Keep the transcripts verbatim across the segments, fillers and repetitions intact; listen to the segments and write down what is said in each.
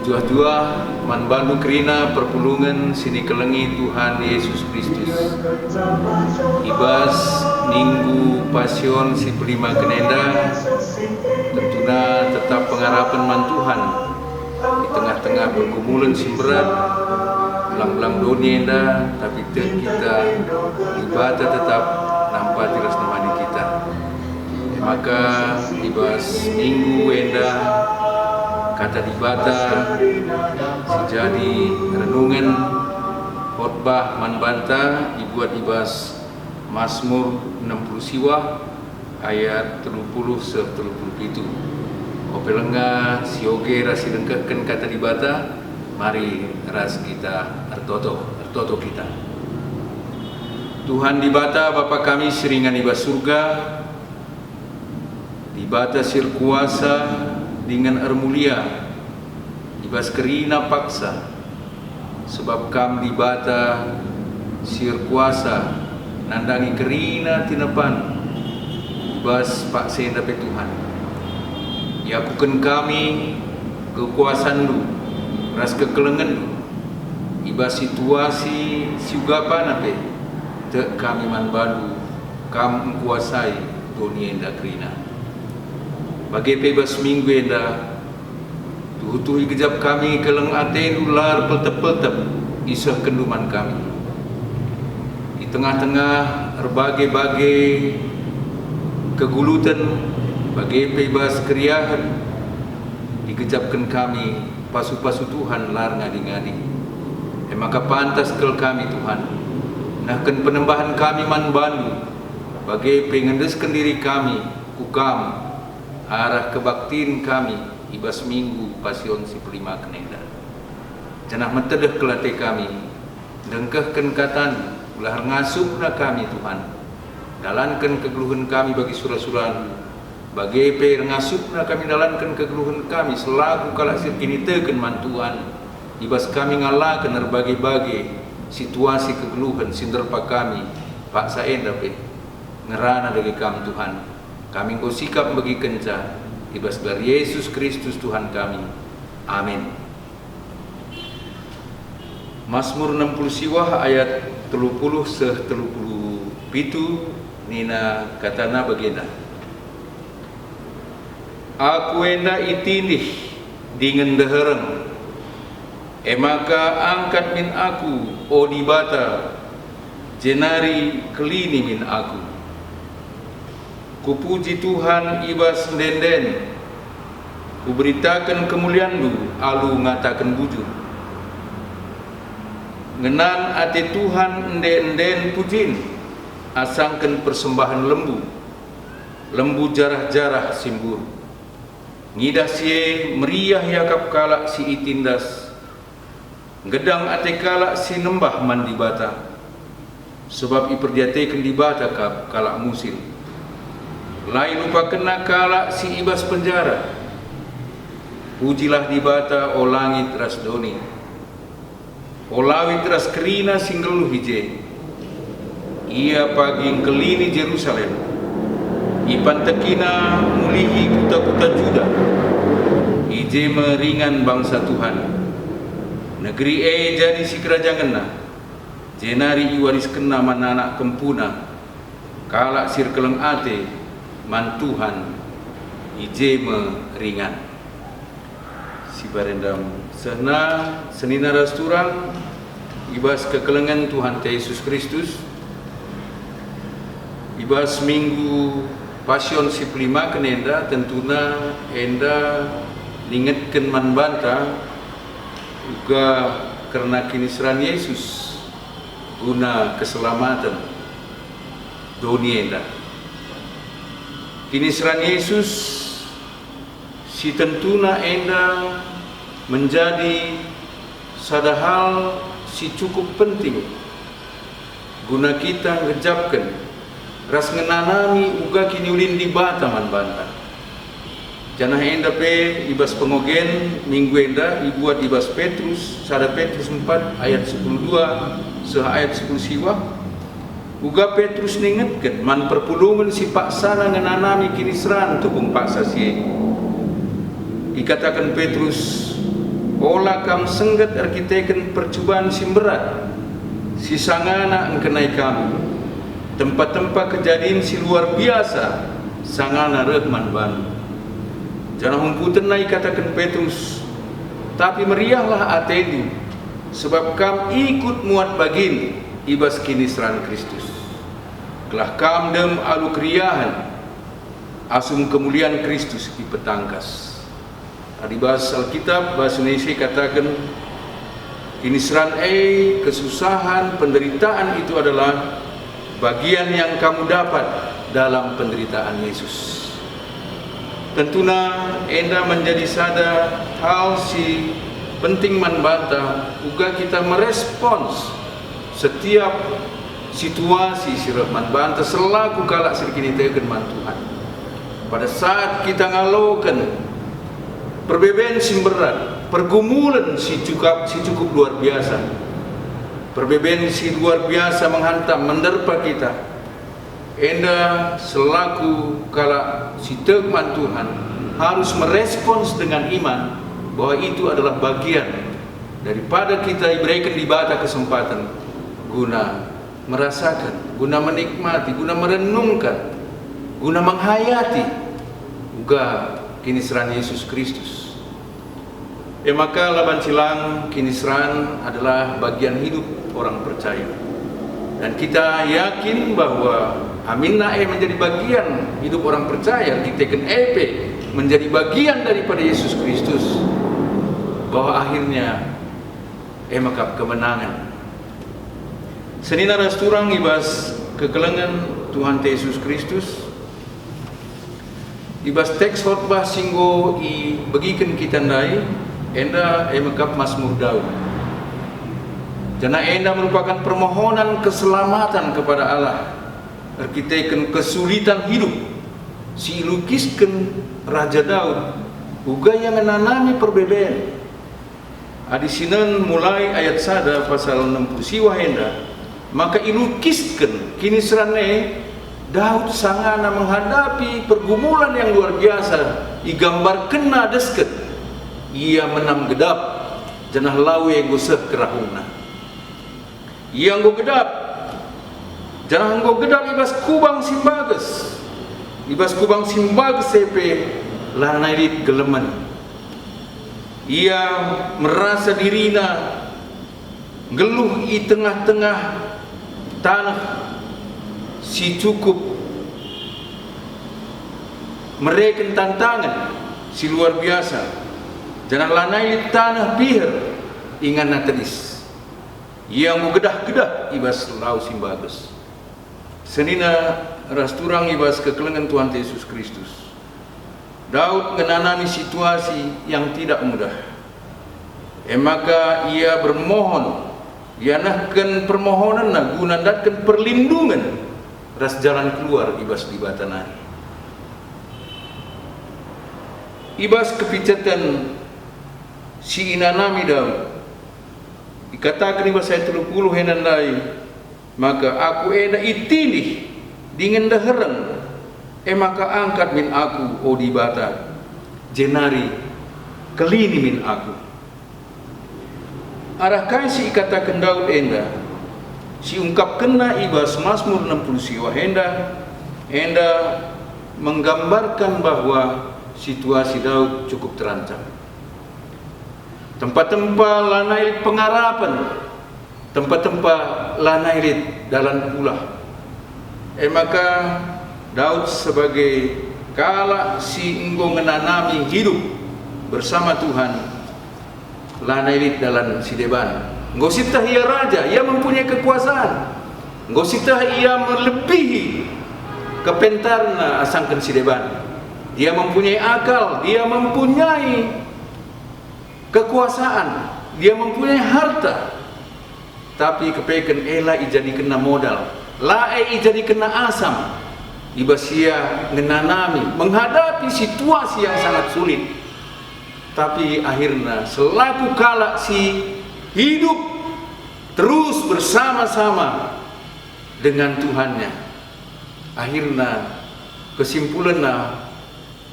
Juah-juah man bandu kerina perpulungen si nikelengi Tuhan Yesus Kristus. I bas Minggu Pasion si pelimaken enda, tentuna tetap pengarapen man Tuhan i tengah-tengah pergumulen si mberat, belang-belang doni enda, tapi tek kita, Dibata tetap nampati ras nemani kita. E maka, i bas minggu enda, Kata Dibata si jadi renungen khotbah man banta ibuat i bas Masmur enem puluh siwah ayat telu puluh seh telu puluh pitu. Ope langa sioge ras idengkehken Kata Dibata, mari ras kita ertoto, ertoto kita. Tuhan Dibata, Bapa kami si ringan i bas Surga, Dibata si erkuasa dingen ermulia i bas kerina paksa, sebab Kam Dibata si erkuasa nandangi kerina tinepan i bas paksa enda pe, Tuhan. Iakuken kami kekuasanNdu ras kekelengenNdu i bas situasi si uga pana pe, tek kami man bandu, Kam engkuasai doni enda kerina. Bage pe i bas minggu enda, tuhu-tuhu igejap kami keleng ateNdu la erpeltep-peltep isehkenNdu man kami. I tengah-tengah erbage-bage keguluten, bage pe i bas keriahen, igejapken kami pasu-pasu Tuhan la erngadi-ngadi. E maka pantas kal kami, Tuhan, nehken penembahen kami man bandu, bage pe ngendesken diri kami ku Kam arah kebaktin kami i bas Minggu Pasion si pelimaken enda. Janah metedeh kal ate kami, ndengkehken kataNdu, gelah erngasuhna kami, Tuhan. Dalanken kegeluhen kami bagi sura-suraNdu, bage pe erngasuhna kami dalanken kegeluhen kami selaku kalak si erkiniteken man Tuhan, i bas kami ngalaken erbage-bage situasi kegeluhen si nderpa kami paksa enda pe. Ngerana dage Kam, Tuhan, kami enggo sikap mbegikenca, i bas gelar Yesus Kristus Tuhan kami. Amin. Masmur enem puluh siwah ayat telu puluh seh telu puluh pitu nina katana bagenda, "Aku enda itindih dingen ndehereng, e maka angkat min aku, o Dibata, jenari kelini min aku." Kupuji Tuhan i bas ende-enden, kuberitaken kemulianNdu alu ngataken bujur. Ngenan ate Tuhan ende-enden pujin, asangken persembahen lembu, lembu jarah-jarah si mbur. Ngidah si e meriah iakap kalak si itindas, nggedang ate kalak si nembah man Dibata, sebab iperdiateken Dibata kap kalak musil. La ilupakenNa kalak si i bas penjara. Pujilah Dibata, o langit ras doni, o lawit ras kerina si nggeluh i je. Ia pagi ngkelini Jerusalem. IpantekiNa mulihi kuta-kuta Juda. I je me ringan bangsa Tuhan. Negeri e jadi sikerajangenNa, jenari iwariskenNa man anak kempuna. Kalak si erkeleng ate man Tuhan, i je me ringan. Si barendam sehna, senina ras turang, i bas kekelengen Tuhanta Yesus Kristus, i bas Minggu Pasion si pelimaken enda, tentuna enda ningetken man banta uga kerna kiniseran Yesus guna keselamaten doni enda. Kiniseran Yesus si tentuna enda menjadi sada hal si cukup penting guna kita ngejapken ras ngenanami uga kiniulin Dibata man banta. Janah enda pe i bas pengogen minggu enda ibuat i bas Petrus, sada Petrus empat ayat sepuluh dua seh ayat sepuluh siwah, uga Petrus ningetken man perpulungen si paksana ngenanami kiniseran tupung paksa si e. Ikataken Petrus, Ola kam sengget erkiteken percuban si mberat, si sangana engkenai kam. Tempa-tempa kejadin si luar biasa sangana reh man bandu. Janah umputenna ikataken Petrus, "Tapi meriahlah atendu, sebab kam ikut muat bagin i bas kiniseran Kristus. Gelah kam dem alu keriahen, asum kemulian Kristus ipetangkas." Adi bas Alkitab, bahasa Indonesia ikataken, kiniseran e, kesusahan, penderitaan itu adalah bagian yang kamu dapat dalam penderitaan Yesus. Tentuna enda menjadi sada hal si penting man banta, uga kita merespons setiap situasi si reh man banta selaku kalak si erkiniteken man Tuhan. Pada saat kita ngaloken perbeben si mberat, pergumulen si cukup, si cukup luar biasa, perbeben si luar biasa menghantam, menerpa kita, enda selaku kalak si tek man Tuhan harus merespons dengan iman bahwa itu adalah bagian daripada kita ibereken Dibata kesempatan guna merasaken, guna menikmati, guna merenungken, guna menghayati uga kiniseran Yesus Kristus. E maka, la banci lang, kiniseran adalah bagian hidup orang percaya. Dan kita yakin bahwa aminna e menjadi bagian hidup orang percaya, erkiteken e pe menjadi bagian daripada Yesus Kristus, bahwa akhirnya e maka kemenangan. Senina ras turang i bas kekelengen Tuhanta Yesus Kristus, i bas teks khotbah si enggo ibegiken kita ndai, enda e mekap Masmur Daud. Janah enda merupakan permohonan keselamatan kepada Allah erkiteken kesulitan hidup si ilukisken Raja Daud, uga ia ngenanami perbeben. Adi sinen mulai ayat sada pasal enem puluh siwah enda, maka ilukisken kiniseran e, Daud sangana menghadapi pergumulan yang luar biasa, igambarkenna desket. Ia menam gedap, janah lawes enggo seh kerahungna. Ia enggo gedap, janah enggo gedap i bas kubang si mbages. I bas kubang si mbages e pe lanai lit gelemen. Ia merasa dirina nggeluh i tengah-tengah taneh si cukup mereken tantangen si luar biasa, janah lanai lit taneh piher inganna tedis. Ia enggo gedah-gedah i bas lau si mbages. Senina ras turang i bas kekelengen Tuhanta Yesus Kristus, Daud ngenanami situasi yang tidak mudah. E maka ia bermohon, ia nehken permohonenna guna ndatken perlindungen ras jalan keluar i bas Dibata nari. I bas kepiceten si inanami Daud, ikataken i bas ayat telu puluh enda ndai, maka aku enda itindih dingen ndehereng, e maka angkat min aku, o Dibata, jenari kelini min aku. Arah kai si ikataken Daud enda, si iungkapkenna i bas Masmur enem puluh siwah enda, enda menggambarkan bahwa situasi Daud cukup terancam. Tempa-tempa lanai lit pengarapen, tempa-tempa lanai lit dalan pulah. E maka Daud sebagai kalak si enggo ngenanami hidup bersama Tuhan, lanai lit dalan si deban. Enggo sieteh ia raja, ia mempunyai kekuasaan. Enggo sieteh ia melebihi kepentarna asangken si deban. Dia mempunyai akal, dia mempunyai kekuasaan, dia mempunyai harta, tapi kepeken e la ijadikenna modal, la e ijadikenna asam i bas ia ngenanami menghadapi situasi yang sangat sulit. Tapi akhirna, selaku kalak si hidup terus bersama-sama dengan Tuhannya, akhirna kesimpulenna,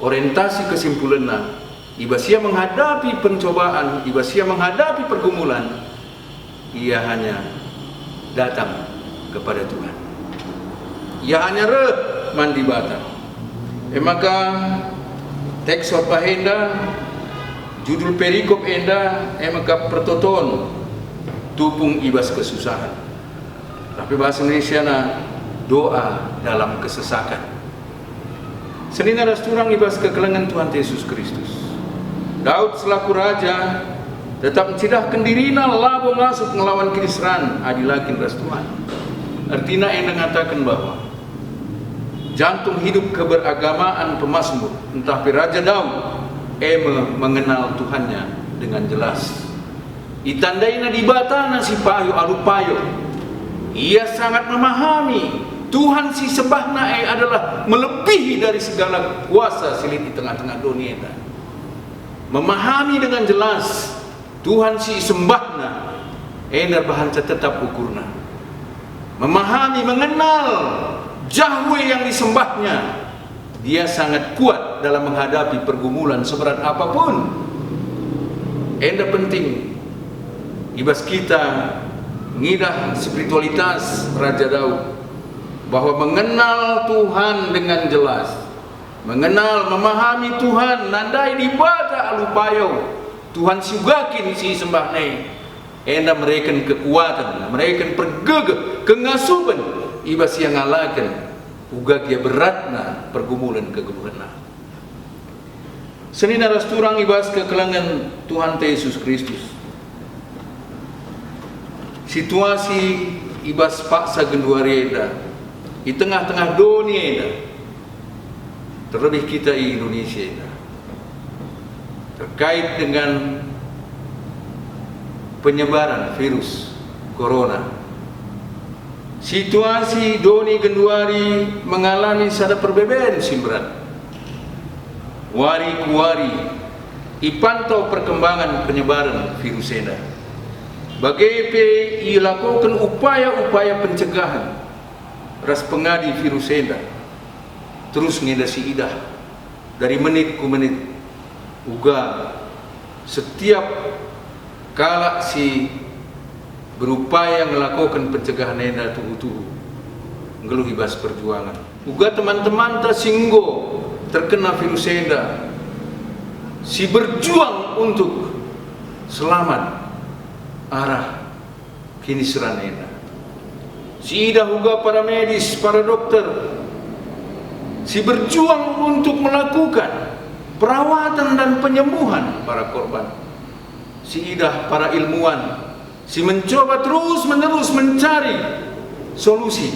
orientasi kesimpulenna, I bas ia menghadapi pencobaan, i bas ia menghadapi pergumulan, ia hanya datang kepada Tuhan. Ia hanya reh man Dibata. E maka, teks khotbah enda, judul perikop enda, e maka pertoton tupung i bas kesusahan. Tapi bahasa Indonesiana, doa dalam kesesakan. Senina ras turang i bas kekelengen Tuhan Yesus Kristus. Daud selaku raja tetap ncidahken dirina labo ngasup ngelawan kiniseran adi la kin ras Tuhan. Ertina enda ngataken bahwa jantung hidup keberagamaan pemasmur, ntah pe Raja Daud, e me mengenal Tuhannya dengan jelas. Itandaina Dibatana si payo alu payo. Ia sangat memahami Tuhan si sembahna e adalah melebihi dari segala kuasa si lit i tengah-tengah doni enda. Memahami dengan jelas Tuhan si isembahna enda erbahanca tetap ukurna. Memahami, mengenal Yahweh yang disembahnya, dia sangat kuat dalam menghadapi pergumulan seberat apapun. Enda penting i bas kita ngidah spiritualitas Raja Daud, bahwa mengenal Tuhan dengan jelas, mengenal, memahami Tuhan, nandai Dibata alu payo, Tuhan si uga kin si isembahna e, enda mereken kekuatan, mereken pergegeh, kengasupen i bas ia ngalaken uga gia beratna pergumulen kegeluhenna. Senina ras turang i bas kekelengen Tuhanta Yesus Kristus. Situasi i bas paksa genduari enda, i tengah-tengah doni enda, terlebih kita i Indonesia enda, terkait dengan penyebaran virus corona. Situasi doni genduari mengalami sada perbeben si mberat. Wari ku wari ipantau perkembangan penyebaran virus enda. Bage pe ilakoken upaya-upaya pencegahan ras pengadi virus enda. Terus nge enda siidah dari menit ku menit, uga setiap kalak si berupaya ngelakoken pencegahan enda tuhu-tuhu nggeluh i bas perjuangan. Uga teman-temanta si enggo terkena virus enda, si berjuang untuk selamat arah kiniseran enda. Siidah uga para medis, para dokter, si berjuang untuk melakukan perawatan dan penyembuhan para korban. Siidah para ilmuwan si mencoba terus-menerus mencari solusi,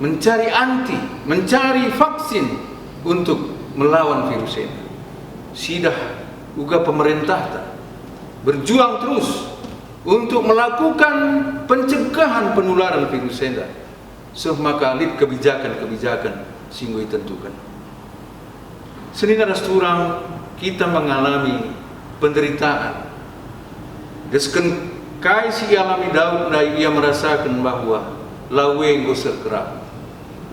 mencari anti, mencari vaksin untuk melawan virus enda. Siidah uga pemerintahta berjuang terus untuk melakukan pencegahan penularan virus enda, seh maka lit kebijakan-kebijakan si enggo itentuken. Senina ras turang, kita mengalami penderitaan. Desken kai si ialami Daud ndai, ia merasaken bahwa lawena enggo seh kerap.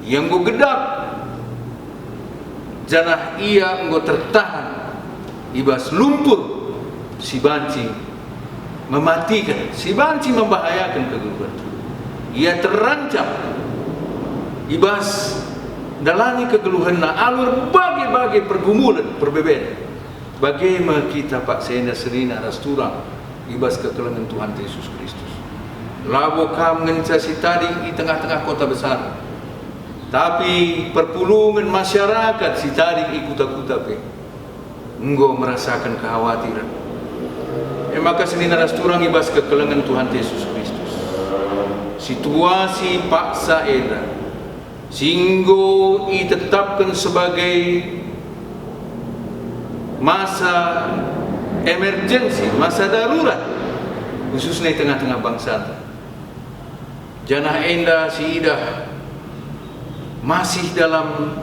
Ia enggo gedap, janah ia enggo tertahan i bas lumpur si banci mematiken, si banci membahayaken kegeluhen. Ia terancam i bas ndalani kegeluhenna alu erbage-bage pergumulen, perbeben. Bage me kita paksa enda senina ras turang i bas kekelengen Tuhanta Yesus Kristus. Labo kam ngenca si tading i tengah-tengah kota besar, tapi perpulungen masyarakat si tading i kuta-kuta pe enggo merasaken kehawatiren. E maka senina ras turang i bas kekelengen Tuhanta Yesus Kristus, situasi paksa enda si enggo itetapken sebagai masa emergensi, masa darurat, khususna i tengah-tengah bangsanta. Janah enda siidah masih dalam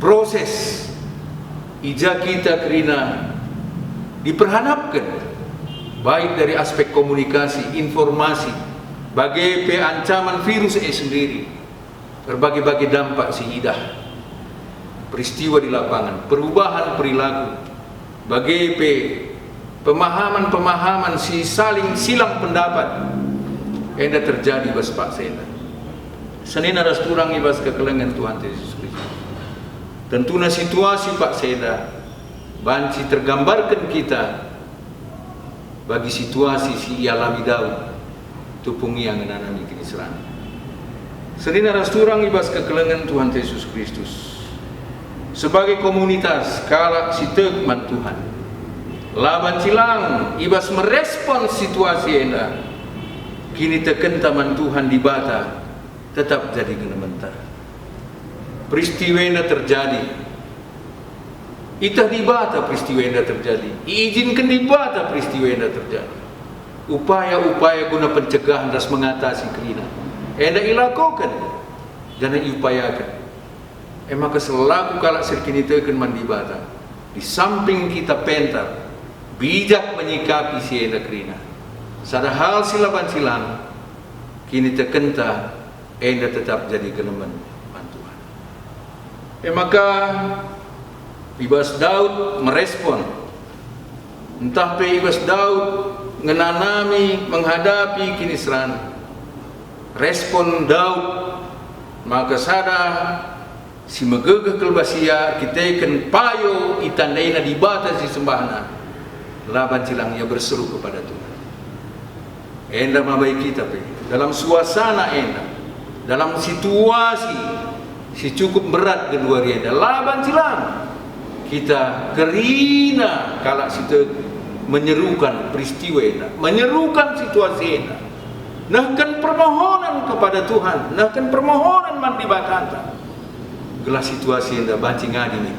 proses i ja kita kerina diperhadapken, baik dari aspek komunikasi, informasi, bage pe ancaman virus e sendiri, erbage-bage dampak si idah. peristiwa di lapangan, perubahan perilaku, bage pe pemahaman-pemahaman si saling silang pendapat enda terjadi bas paksa enda. Senina ras turang i bas kekelengen Tuhan Yesus Kristus. Tentuna situasi paksa enda banci tergambarken kita bagi situasi si ialami Daud, tupung ia ngenanami kiniseran. Senina ras turang i bas kekelengen Tuhan Yesus Kristus. Sebagai komunitas kalak si tek man Tuhan, la banci lang i bas merespon situasi enda, kinitekenta man Tuhan Dibata tetap jadi genementa. Peristiwa enda terjadi. Iteh Dibata peristiwa enda terjadi. Iijinken Dibata peristiwa enda terjadi. Upaya-upaya guna pencegahan ras mengatasi kerina enda ilakoken janah iupayaken. E maka selaku kalak si erkiniteken man Dibata, di samping kita pentar, bijak menyikapi si enda kerina, sada hal si la banci lang, kinitekenta enda tetap jadi genemen man Tuhan. E maka, i bas Daud merespon, ntah pe i bas Daud ngenanami menghadapi kiniseran, respon Daud maka sada si megegeh kal bas ia erkiteken payo itandaina Dibata si sembahna, la banci lang ia berseru kepada Tuhan. Enda mabai kita pe, dalam suasana enda, dalam situasi si cukup berat genduari enda, la banci lang kita kerina kalak si tek menyerukan peristiwa enda, menyerukan situasi enda, nehken permohonen kepada Tuhan, nehken permohonen man Dibatanta. Gelah situasi enda banci ngadi nih.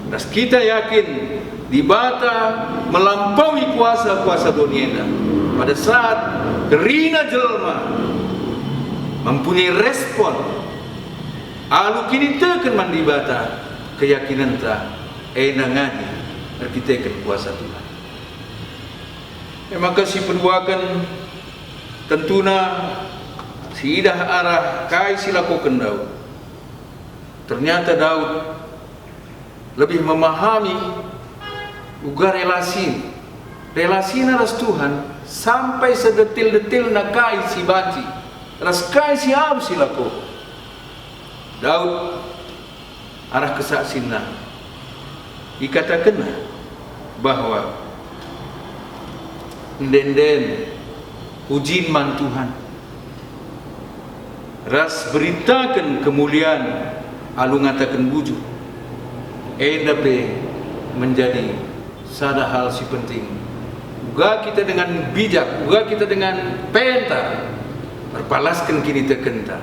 Ras kita yakin Dibata melampaui kuasa-kuasa doni enda. Pada saat kerina jelma mempunyai respon alu kiniteken man Dibata, keyakinenta enda ngadi erkiteken kuasa Tuhan. E maka si peduaken tentuna si idah arah kai si lakoken Daud. Ternyata Daud lebih memahami uga relasi, relasina ras Tuhan sampai sedetil-detilna kai si banci ras kai si arus ilakoken. Daud arah kesaksinna, ikatakenna bahwa ende-enden pujin man Tuhan, ras beritaken kemulian alu ngataken bujur. Enda pe menjadi sada hal si penting. Uga kita dengan bijak, uga kita dengan pentar erpalasken kinitekenta.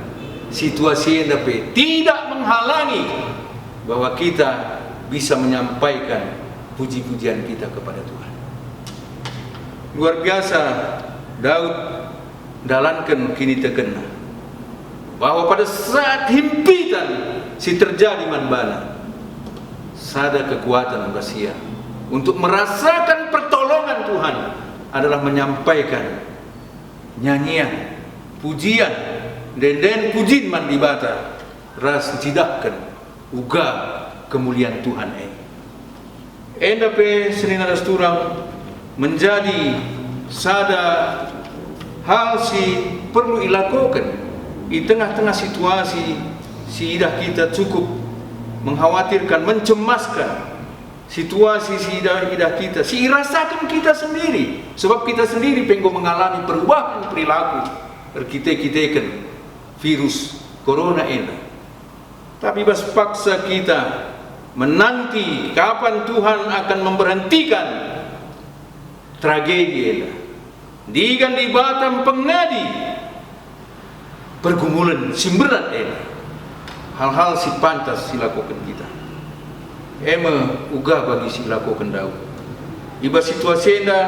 Situasi enda pe tidak menghalangi bahwa kita bisa menyampaikan puji-pujian kita kepada Tuhan. Luar biasa Daud ndalanken kinitekenna, bahwa pada saat himpitan si terjadi man bana, sada kekuatan bas ia untuk merasakan pertolongan Tuhan adalah menyampaikan nyanyian, pujian, ende-enden pujin man Dibata, ras ncidahken uga kemulian Tuhan e. Enda pe senina ras turang menjadi sada hal si perlu ilakoken i tengah-tengah situasi si idah kita cukup mengkhawatirkan, mencemaskan. Situasi si idah, idah kita, si irasaken kita sendiri, sebab kita sendiri pe enggo mengalami perubahan perilaku erkite-kiteken virus corona enda. Tapi bas paksa kita menanti kapan Tuhan akan memberhentikan tragedi enda. Ndigan Dibata mpengadi pergumulen si mberat enda. Hal-hal si pantas silakoken kita. E me uga bagi si ilakoken Daud. I bas situasi enda,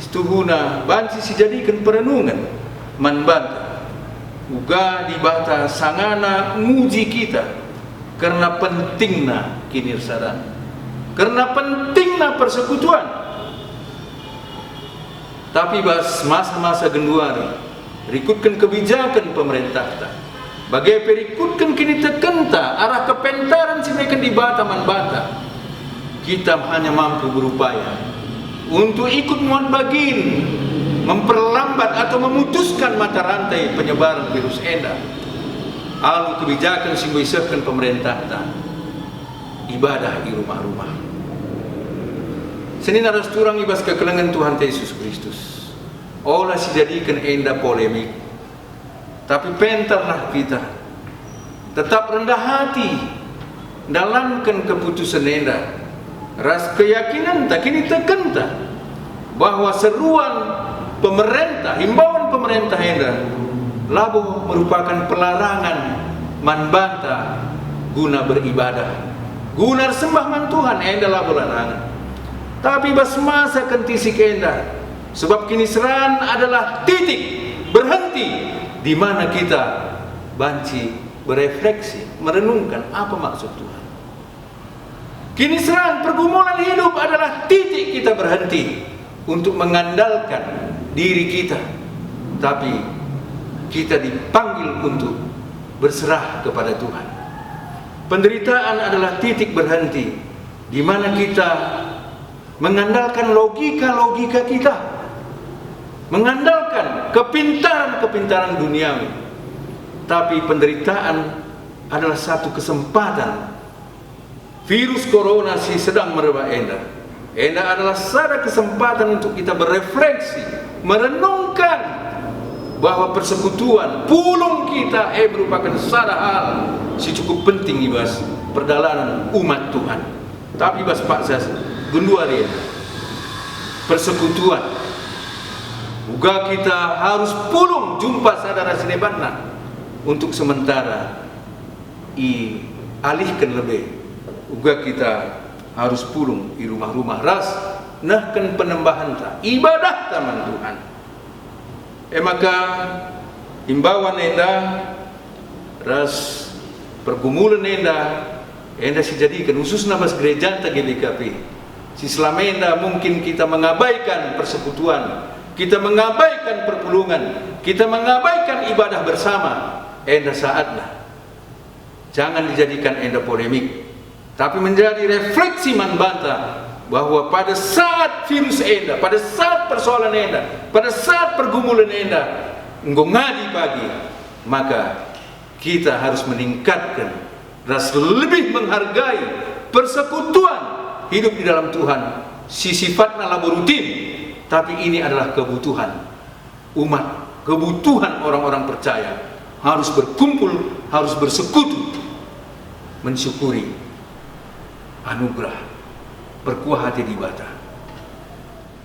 situhuna banci sijadiken perenungen man banta. Uga Dibata sangana nguji kita kerna pentingna kinirsadan, kerna pentingna persekutuan. Tapi bas masa-masa genduari, rikutken kebijaken pemerentahta, bage pe rikutken kinitekenta arah kepentaren si mereken Dibata man banta, kita hanya mampu berupaya untuk ikut muat bagin memperlambat atau memutuskan mata rantai penyebaran virus enda alu kebijakan si enggo isehken pemerentahta, ibadah i rumah-rumah. Senina ras turang i bas kekelengen Tuhanta Yesus Kristus, ola sijadiken enda polemik. Tapi pentarlah kita tetap rendah hati ndalanken keputusen enda ras keyakinenta, kinitekenta bahwa seruan pemerentah, himbauan pemerentah enda labo merupakan pelarangan man banta guna beribadah, guna ersembah man Tuhan, enda labo larangan. Tapi bas masa kentisik enda, sebab kiniseran adalah titik berhenti di mana kita banci berefleksi, merenungkan apa maksud Tuhan. Kiniseran, pergumulan hidup adalah titik kita berhenti untuk mengandalkan diri kita, tapi kita dipanggil untuk berserah kepada Tuhan. Penderitaan adalah titik berhenti di mana kita mengandalkan logika-logika kita, mengandalkan kepintaran-kepintaran duniawi. Tapi penderitaan adalah satu kesempatan. Virus corona si sedang merebak enda, enda adalah sada kesempatan untuk kita berefleksi, merenungkan bahwa persekutuan, pulung kita, eh, merupakan sada hal si cukup penting i bas perdalanen umat Tuhan. Tapi bas paksa genduari enda, persekutuan, uga kita harus pulung jumpa sada ras si debanna untuk sementara ialihken lebe, uga kita harus pulung i rumah-rumah ras nehken penembahenta, ibadahta man Tuhan. E maka, imbauan enda ras pergumulen enda, enda sijadiken khususna bas gerejanta G B K P, si selama enda mungkin kita mengabaikan persekutuan, kita mengabaikan perpulungan, kita mengabaikan ibadah bersama, enda saatna. Jangan dijadikan enda polemik, tapi menjadi refleksi man banta bahwa pada saat virus enda, pada saat persoalan enda, pada saat pergumulan enda enggo ngadi pagi, maka kita harus meningkatken ras lebih menghargai persekutuan hidup di dalam Tuhan si sifatna labo rutin, tapi ini adalah kebutuhan umat, kebutuhan orang-orang percaya, harus berkumpul, harus bersekutu, mensyukuri anugerah, perkuah ate Dibata.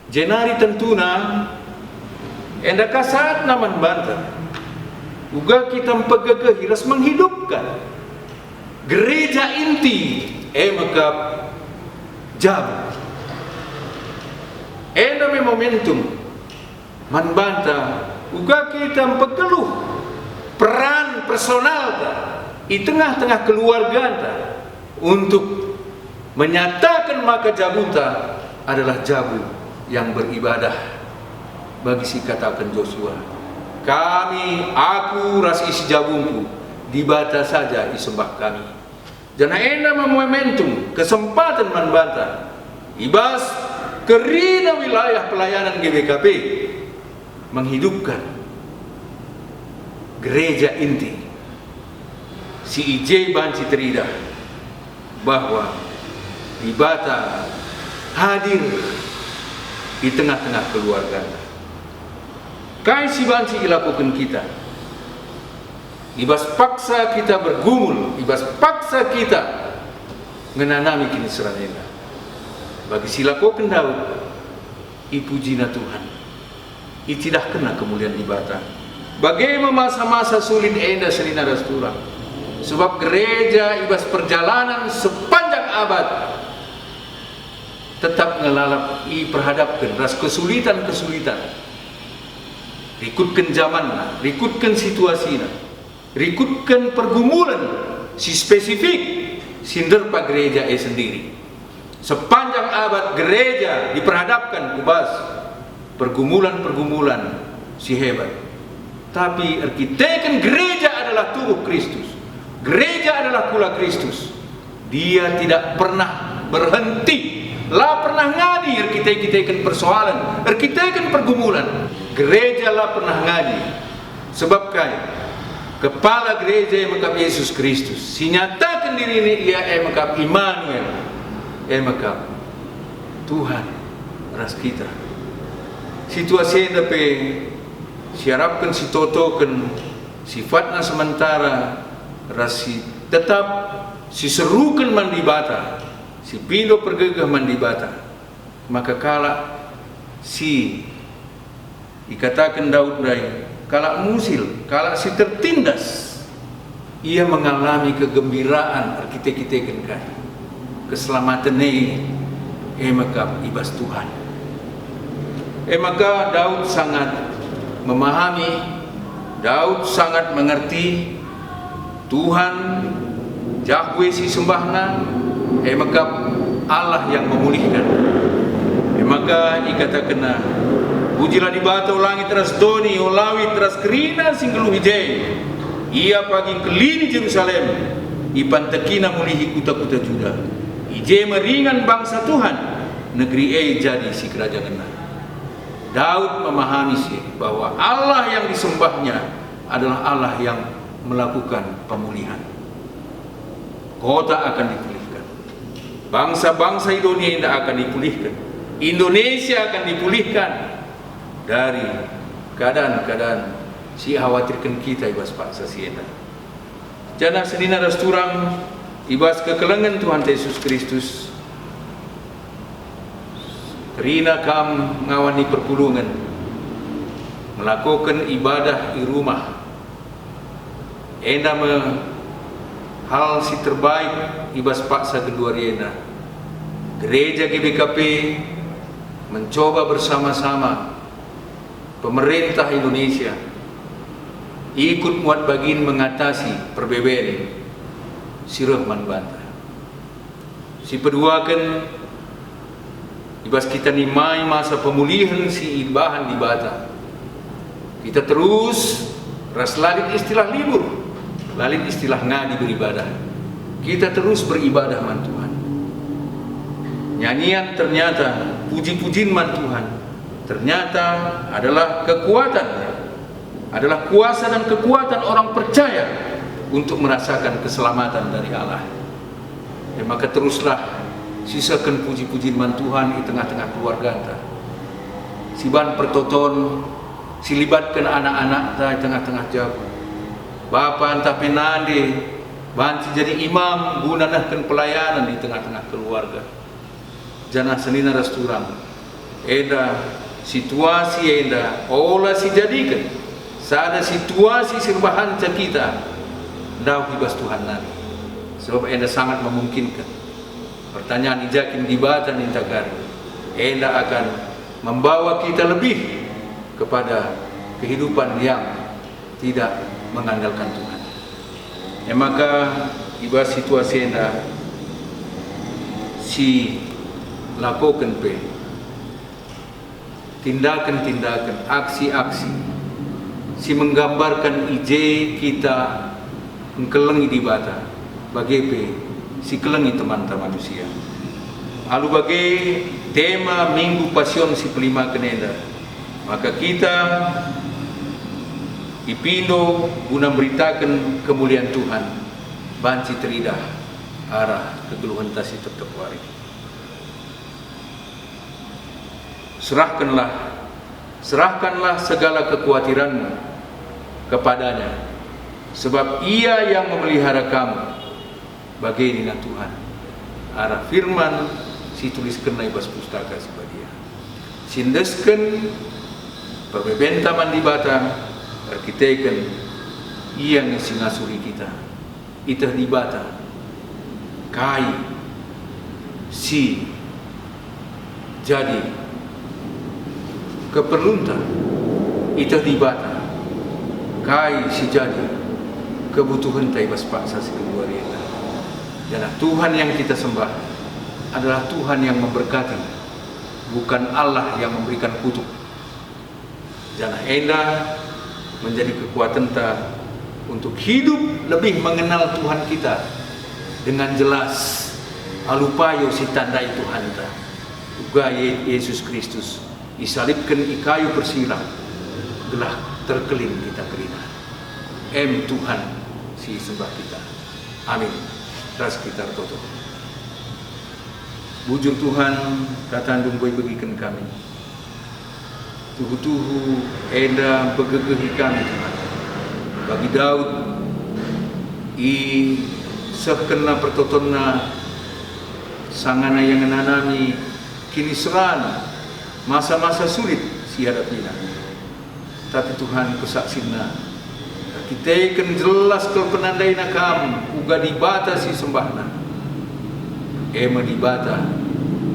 Jenari tentuna, enda ka saatna man banta, uga kita mpegegehi ras menghidupkan gereja inti, e mekap jabu. Enda me momentum man banta, uga kita mpegeluh peran personalta i tengah-tengah keluarganta untuk menyataken maka jabunta adalah jabu yang beribadah. Bagi si kataken Josua, "Kami, aku ras isi jabungku, Dibata saja isembah kami." Janah enda me momentum, kesempaten man banta, i bas kerina wilayah pelayanan G B K P, menghidupkan gereja inti, si i je banci teridah bahwa Dibata hadir i tengah-tengah keluargata. Kai si banci ilakoken kita? I bas paksa kita bergumul, i bas paksa kita ngenanami kiniseran enda. Bagi si lakoken Daud, ipujina Tuhan, icidahkenna kemulian Dibata. Bage me masa-masa sulit enda senina ras turang. Sebab gereja i bas perjalanan sepanjang abad tetap nge lalap iperhadapken ras kesulitan-kesulitan. Rikutken jamanna, rikutken situasina, rikutken pergumulen si spesifik si nderpa gereja e sendiri. Sepanjang abad gereja diperhadapkan ku bas pergumulan-pergumulan si hebat. Tapi erkiteken gereja adalah tubuh Kristus, gereja adalah kula Kristus, Dia tidak pernah berhenti, la pernah ngadi erkite-kiteken persoalen, erkiteken pergumulan. Gereja la pernah ngadi. Sebab kai? Kepala gereja e me kap Yesus Kristus. Si nyataken diriNa Ia e me kap Immanuel, e me kap Tuhan ras kita. Situasi enda pe siarapken, sitotoken, sifatna sementara, ras si tetap, siseruken man Dibata, sipindo pergegeh man Dibata. Maka kalak si ikataken Daud ndai, kalak musil, kalak si tertindas, ia mengalami kegembiraan erkite-kiteken kai. Keselamaten e, e me kap i bas Tuhan. E maka Daud sangat memahami, Daud sangat mengerti Tuhan, Jahwe si sembahna, e me kap Allah yang memulihkan. E maka ikatakenna, "Pujilah Dibata, o langit ras doni, o lawit ras kerina si nggeluh i je. Ia pagi ngkelini Jerusalem, ipantekina mulihi kuta-kuta Juda. I je me ringan bangsa Tuhan, negeri e jadi sikerajangenna." Daud memahami si e, bahwa Allah yang disembahnya adalah Allah yang melakukan pemulihan. Kota akan dipulihkan. Bangsa-bangsa i doni enda akan dipulihken. Indonesia akan dipulihkan dari keadaan-keadaan si ikhawatirken kita i bas paksa si enda. Janah senina ras turang, i bas kekelengen Tuhanta Yesus Kristus, kerina kam ngawan ni perpulungen, ngelakoken ibadah i rumah. Enda me hal si terbaik i bas paksa genduari enda. Gereja G B K P mencoba bersama-sama pemerintah Indonesia ikut muat bagin mengatasi perbeben si reh man banta. Sipeduaken, i bas kita nimai masa pemulihen si ibahan Dibata, kita terus ras, la lit istilah libur, la lit istilah ngadi beribadah. Kita terus beribadah man Tuhan. Nyanyian ternyata, puji-pujin man Tuhan ternyata adalah kekuatan, adalah kuasa dan kekuatan orang percaya untuk merasakan keselamatan dari Allah. E maka teruslah sisehken puji-pujin man Tuhan i tengah-tengah keluarganta. Siban pertoton, silibatken anak-anakta i tengah-tengah jabu. Bapa ntah pe nande banci jadi imam guna nehken pelayanen i tengah-tengah keluarga. Janah senina ras turang, enda situasi enda ola sijadiken sada situasi si erbahanca kita ndauh i bas Tuhan nari, sebab enda sangat memungkinken. Pertanyaan, i ja kin Dibata ninta kari, enda akan membawa kita lebih kepada kehidupan yang tidak mengandalkan Tuhan. E maka, i bas situasi enda, silakoken pe tindaken-tindaken, aksi-aksi si menggambarkan i je kita ngkelengi Dibata, bage pe sikelengi temanta manusia. Alu bage tema Minggu Pasion si pelimaken enda, maka kita ipindo guna mberitaken kemulian Tuhan, banci teridah arah kegeluhenta si tep-tep wari. Serahkenlah, serahkanlah segala kekuatiranmu kepada-Nya, sebab Ia yang memelihara kamu, bage nina Tuhan, arah firman si tuliskenNa i bas Pustaka Si Badia. Siendesken perbebenta man Dibata erkiteken Ia nge si ngasuri kita. Iteh Dibata kai si jadi keperlunta, iteh Dibata kai si jadi kebutuhenta i bas paksa si genduari enda. Janah Tuhan yang kita sembah adalah Tuhan yang memberkati, bukan Allah yang memberikan kutuk. Janah enda menjadi kekuatenta untuk hidup lebih mengenal Tuhan kita, Dengan jelas alu payo si tandai Tuhanta, uga Ye-, Yesus Kristus isalibken i kayu persilang, gelah terkelin kita kerina. Em Tuhan si isembah kita. Amin. Ras kita ertoto. Bujur Tuhan, kataNdu enggo ibegiken kami. Tuhu-tuhu enda mpegegehi kami, Tuhan. Bagi Daud, isehkenna pertotonna sangana ia ngenanami kiniseran, masa-masa sulit si iadapina. Tapi Tuhan, kusaksinna, erkiteken jelas kal penandaina Kam uga Dibata si isembahna. E me Dibata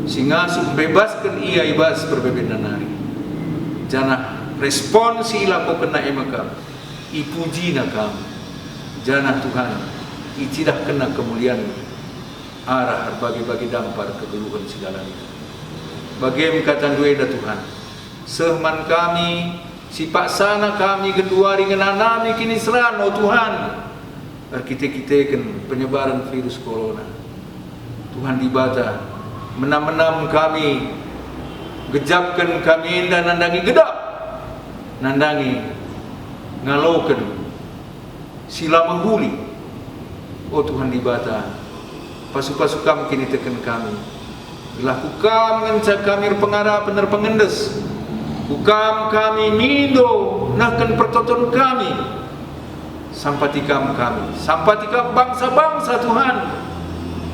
si ngasup mbebasken ia i bas perbebenna nari. Janah respon si ilakokenna e me kap, ipujina Kam. Janah Tuhan, icidahkenna kemulianNdu arah erbage-bage dampar kegeluhen si dalanina. Bage me kataNdu enda, Tuhan, seh man kami, si paksana kami genduari ngenanami kiniseran, o Tuhan, erkite-kiteken penyebaren virus corona. Tuhan Dibata, menam-menam kami, gejapken kami enda nandangi gedap, nandangi ngaloken si la mehuli. O Tuhan Dibata, pasu-pasu Kam kiniteken kami, gelah ku Kam ngenca kami erpengarapen erpengendes, ku Kam kami mindo nehken pertoton kami. Sampati Kam kami, sampati Kam bangsa-bangsa, Tuhan,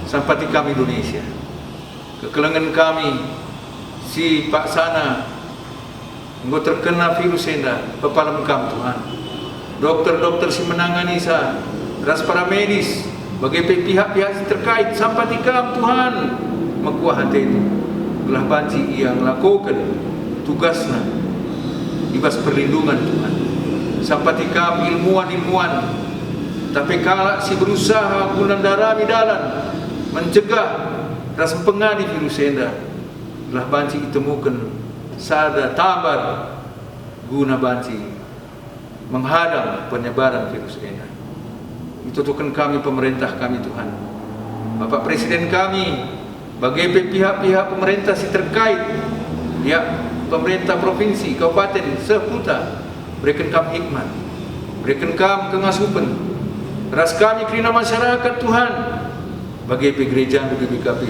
sampati Kam Indonesia. Kekelengen kami si paksana enggo terkena virus enda, pepalem Kam, Tuhan. Dokter-dokter si menanganisa, ras para medis, bage pe pihak-pihak si terkait, sampati Kam, Tuhan, mekuah ateNdu, gelah banci ia ngelakoken tugasna i bas perlindungan, Tuhan. Sampati Kam ilmuwan-ilmuwan, tapi kalak si berusaha guna ndarami dalan, mencegah ras mpengadi virus enda, gelah banci itemuken sada tambar guna banci menghadang penyebaran virus enda. Ituturken kami pemerintah kami, Tuhan. Bapak Presiden kami, bage pe pihak-pihak pemerintah si terkait, ya, pemerintah provinsi, kabupaten, seh kuta, bereken Kam hikmat, bereken Kam kengasupen, ras kami kerina masyarakat, Tuhan, bage pe gerejaNdu G B K P.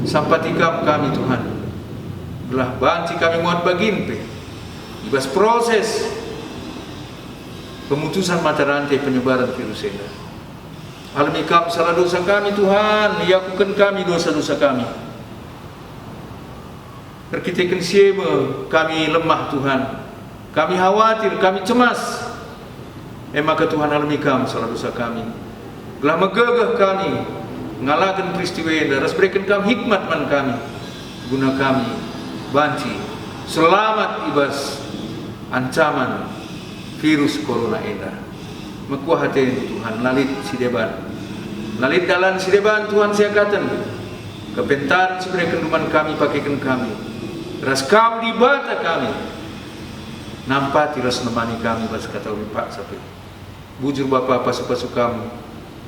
Sampati Kam kami, Tuhan, gelah banci kami muat bagin pe i bas proses pemutusan mata rantai penyebaran virus enda. Alemi Kam salah dosa kami, Tuhan, iakuken kami dosa-dosa kami. Erkiteken si e me kami lemah, Tuhan. Kami khawatir, kami cemas. E maka, Tuhan, alemi Kam salah dosa kami. Gelah megegeh kami ngalaken peristiwa enda, ras bereken Kam hikmat man kami, guna kami banci selamat i bas ancaman virus corona enda. Mekuah ateNdu, Tuhan, la lit si deban. La lit dalan si deban, Tuhan, siakatenndu. Kepentaren si berekenNdu man kami pakeken kami, ras Kam Dibata kami, nampati ras nemani kami bas kata umi paksa pe. Bujur Bapa, pasu-pasu Kam,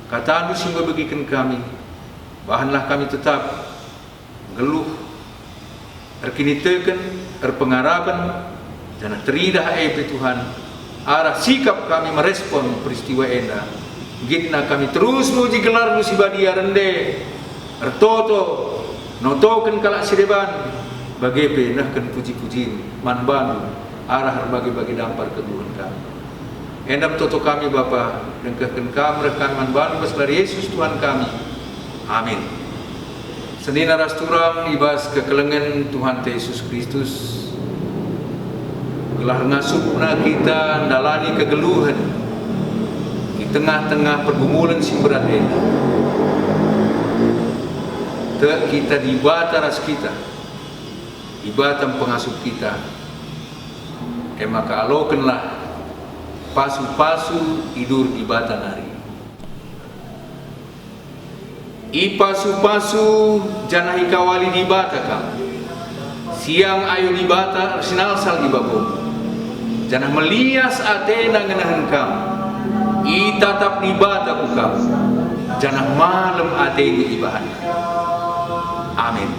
kataNdu si enggo ibegiken kami, bahanlah kami tetap nggeluh, erkiniteken, erpengarapen, janah teridah e pe, Tuhan, arah sikap kami merespon peristiwa enda. Nggitna kami terus muji gelarNdu si badia rende, ertoto, notoken kalak si deban, bage pe nehken puji-pujin man baNdu arah erbage-bage dampar kegeluhen kami. Enda me toto kami, Bapa, dengkehken Kam reh kami man baNdu bas gelar Yesus Tuhan kami. Amin. Senina ras turang i bas kekelengen Tuhanta Yesus Kristus, gelah ngasupna kita ndalani kegeluhen i tengah-tengah pergumulen si mberat enda. Tek kita Dibata ras kita, Dibata mpengasup kita, e maka alokenlah pasu-pasu i dur Dibata nari. Ipasu-pasu janah ikawali Dibata kam. Siang ayo Dibata ersinalsal i babo, janah melias ateNa ngenehen kam. Itatap Dibata ku kam. janah malem atendu ibahanna. Amin.